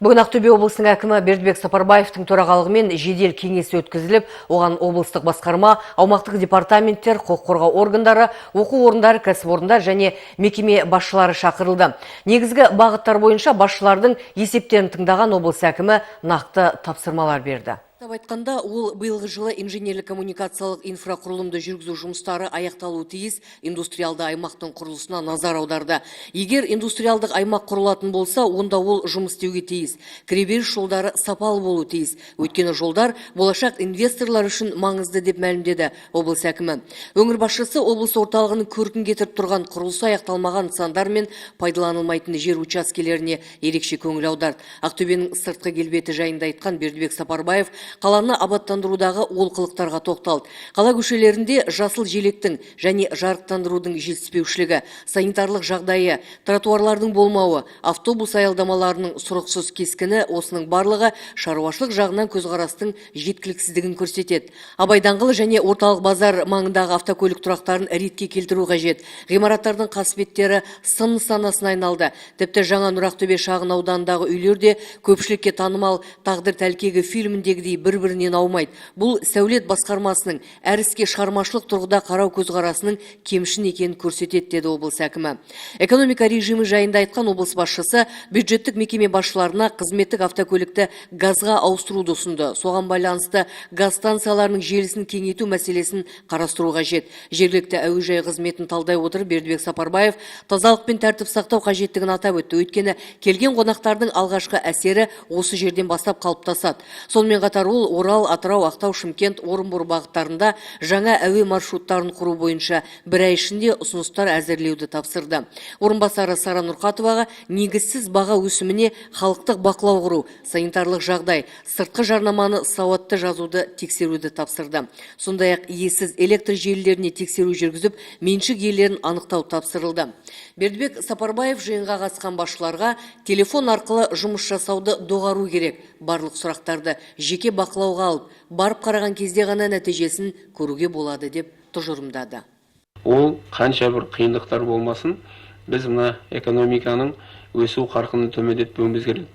Бүгін Ақтөбе облысының әкімі Бердібек Сапарбаевтың төрағалығымен жедел кеңес өткізіліп, оған облыстық басқарма, аумақтық департаменттер, құқық қорғау органдары, оқу орындары, кәсіпорындар және мекеме басшылары шақырылды. Негізгі бағыттар бойынша басшылардың есептерін тыңдаған облыс әкімі нақты тапсырмалар берді. Атап айтқанда, ол биылғы жылы инженерлік коммуникациялық инфрақұрылымды жүргізу жұмыстары аяқталуы тиіс индустриалды аймақтың құрылысына назар аударды. Егер индустриалдық аймақ құрылатын болса, онда ол жұмыс істеуге тиіс. Кіреберіс жолдары сапалы болуы тиіс. Өйткені жолдар болашақ инвесторлар үшін маңызды, деп мәлімдеді облыс әкімі. Өңір басшысы облыс орталығының көркін кетіріп тұрған құрылысы аяқталмаған нысандар мен пайдаланылмайтын жер учаскелеріне ерекше көңіл аударды. Ақтөбенің сыртқы келбеті жайында айтқан Бердібек Сапарбаев қаланы абаттандырудағы олқылықтарға тоқталды. Қала көшелерінде жасыл желектің және жарықтандырудың жетіспеушілігі, санитарлық жағдайы, тротуарлардың болмауы, автобус аялдамаларының сұрықсыз кескіні – осының барлығы шаруашылық жағынан көзқарастың жеткіліксіздігін көрсетеді. Абай даңғылы және орталық базар маңындағы автокөлік тұрақтарын ретке келтіру қажет. Ғимараттардың қасбеттері сын нысанасына айналды. Тіпті жаңа Нұр Ақтөбе шағын ауданындағы үйлер де көпшілікке танымал «Тағдыр тәлкегі» фильміндегідей бір-бірінен аумайды. Бұл сәулет басқармасының әр іске шығармашылық тұрғыда қарау көзқарасының кемшін екенін көрсетеді, деді облыс әкімі. Экономика режимі жайында айтқан облыс басшысы бюджеттік мекеме басшыларына қызметтік автокөлікті газға ауыстыруды ұсынды. Соған байланысты газ станцияларының желісін кеңейту мәселесін қарастыру қажет. Жергілікті әуежай қызметін талдай отырып, Бердібек Сапарбаев тазалық пен тәртіп сақтау қажеттігін атап өтті. Өйткені келген қонақтардың алғашқы әсері осы жерден бастап қалыптасады. Сонымен қатар ол Орал, Атырау, Ақтау, Шымкент, Орынбор бағыттарында жаңа әуе маршруттарын құру бойынша бір ай ішінде ұсыныстар әзірлеуді тапсырды. Орынбасары Сара Нұрқатоваға негізсіз баға өсіміне халықтық бақылау құру, санитарлық жағдай, сыртқы жарнаманы сауатты жазуды тексеруді тапсырды. Сондай-ақ иесіз электр желілеріне тексеру жүргізіп, меншік иелерін анықтау тапсырылды. Бердібек Сапарбаев жиынға қатысқан басшыларға телефон арқылы жұмыс жасауды доғару керек. Барлық сұрақтарды жеке бақылауға алып, барып қараған кезде ғана нәтижесін көруге болады, деп тұжырымдады. Ол қанша бір қиындықтар болмасын, біз мына экономиканың өсу қарқынын төмендетпеуіміз керек.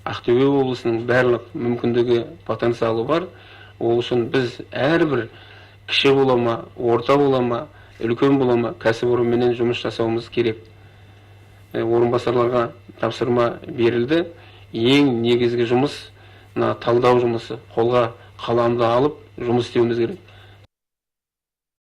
Ақтөбе облысының барлық мүмкіндігі, потенциалы бар. Ол үшін біз әрбір кіші бола ма, орта бола ма, үлкен бола ма, кәсіпорынменен жұмыс жасауымыз керек. Орынбасарларға тапсырма берілді: ең негізгі жұмыс мына талдау жұмысы, қолға қаламды алып жұмыс істеуіміз керек.